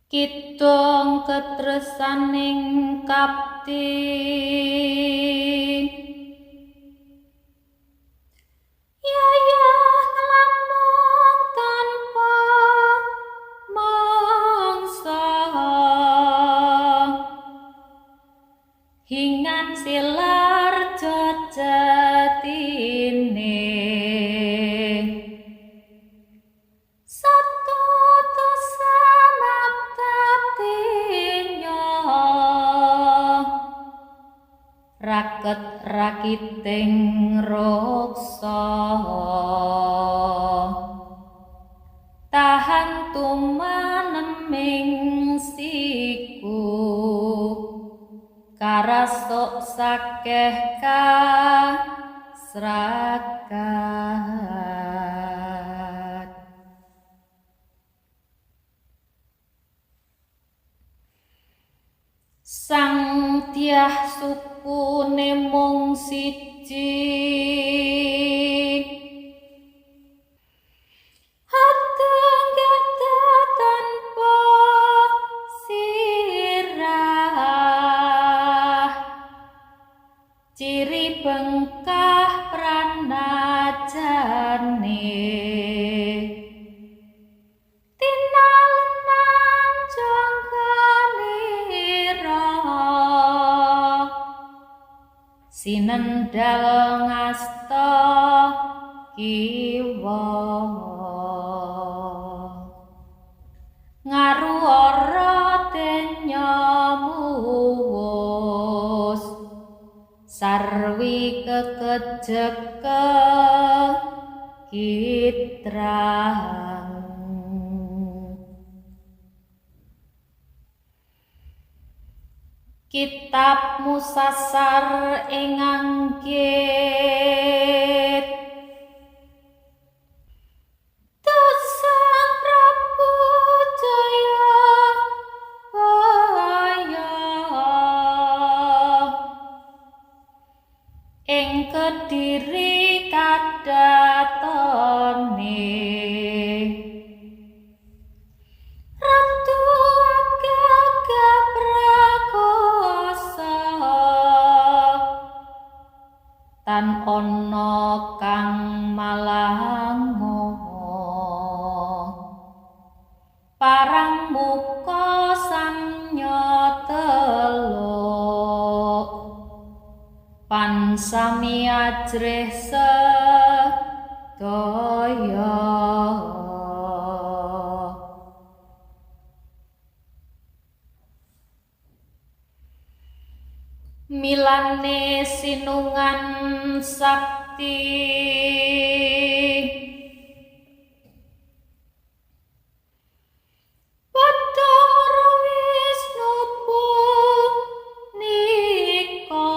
Kidung ketresaning kapti. Yayah nglamung tanpa mangsa, hingan silar jatine. Raket rakiting ruksa, tahan tumaneming siku, karasuk sakeh kasrakat. Sang Dyah sukune mung siji, atenggata tanpa sirah, ciri bengkah pranajane. Tinalenan jangganira, sinendal ngasta kiwa, ngaru ora denya muwus, sarwi kekejek kitrang. Kitab musasar ing anggit, Sang Prabu Jayabaya, ing Kediri kadatone. Ratu Agaga Prakosa, tan ana kang malango, parang muka samya teluk, pan sami ajrih sedaya. Milane sinungan sakti, Bathara Wisnu punika,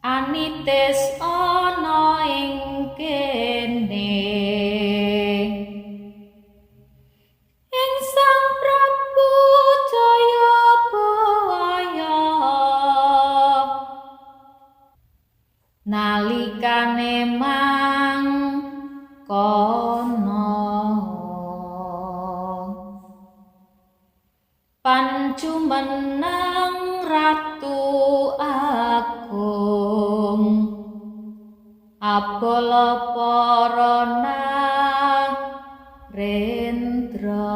anitis ana ing kene. Ing Sang Prabu Jayabaya, nalikane mangkono, panjumeneng Ratu Agung, abala para narendra.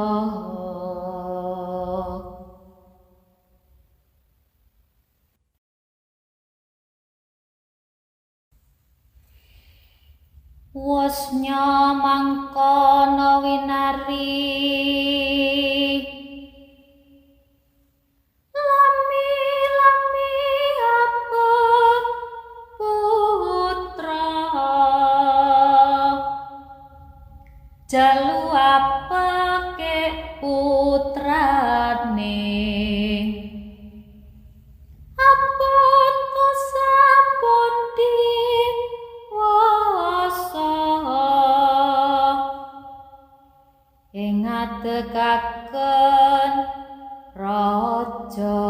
Wasnya mangkono winari, lami-lami apek putra, jalu apeke putrane. Apa sampun diwasa, ing ngadekaken raja,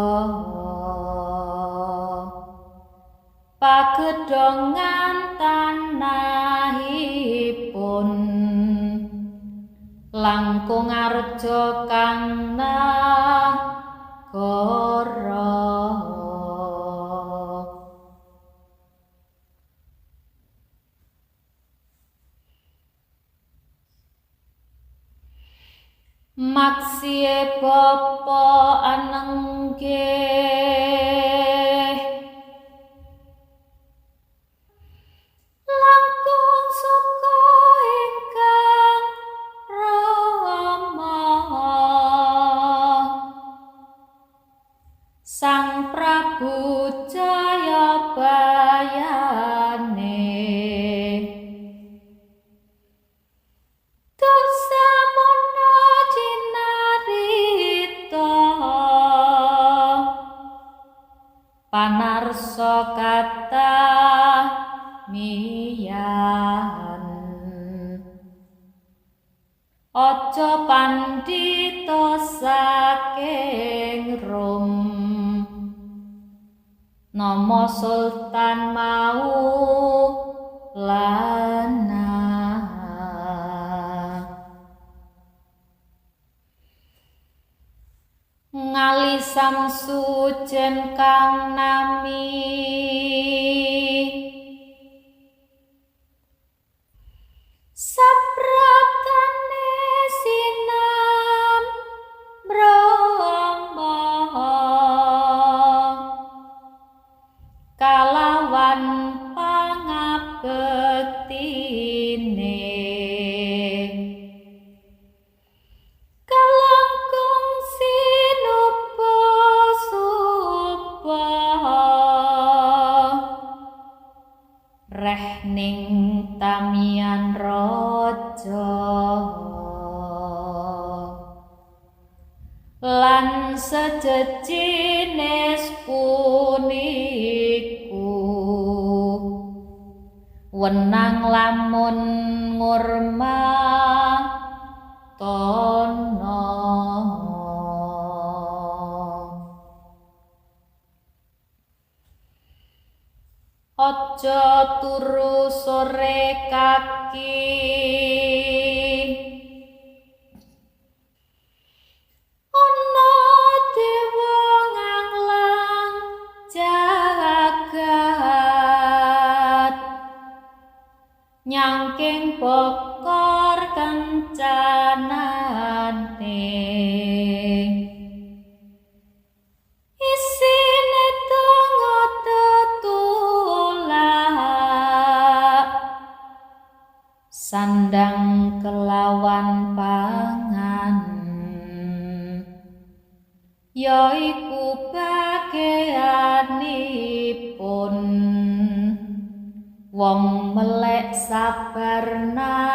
pagedhongan tanahipun. Langkung arja kang nagara. Maksiye bapa anenggih langkung saka ingkang rama. Sang Prabu Jayabayane Dosamana cinarita panarsa kathah miyan. Aja pandhita saking Rum nama Sultan Maulana. Ngali Samsujen kang nami saprabdane sinam brahma kalawan pangabektine kalangkung sinuba suba rehning tamian raja lan sejejinis puniku wenang lamun ngurma tono. Aja turu sore kaki ana dewa nganglang jagat nyangking bokor kencanane isine donga tetulak sandang kelawan pangan yaiku bageanipun wong melek sabar narima.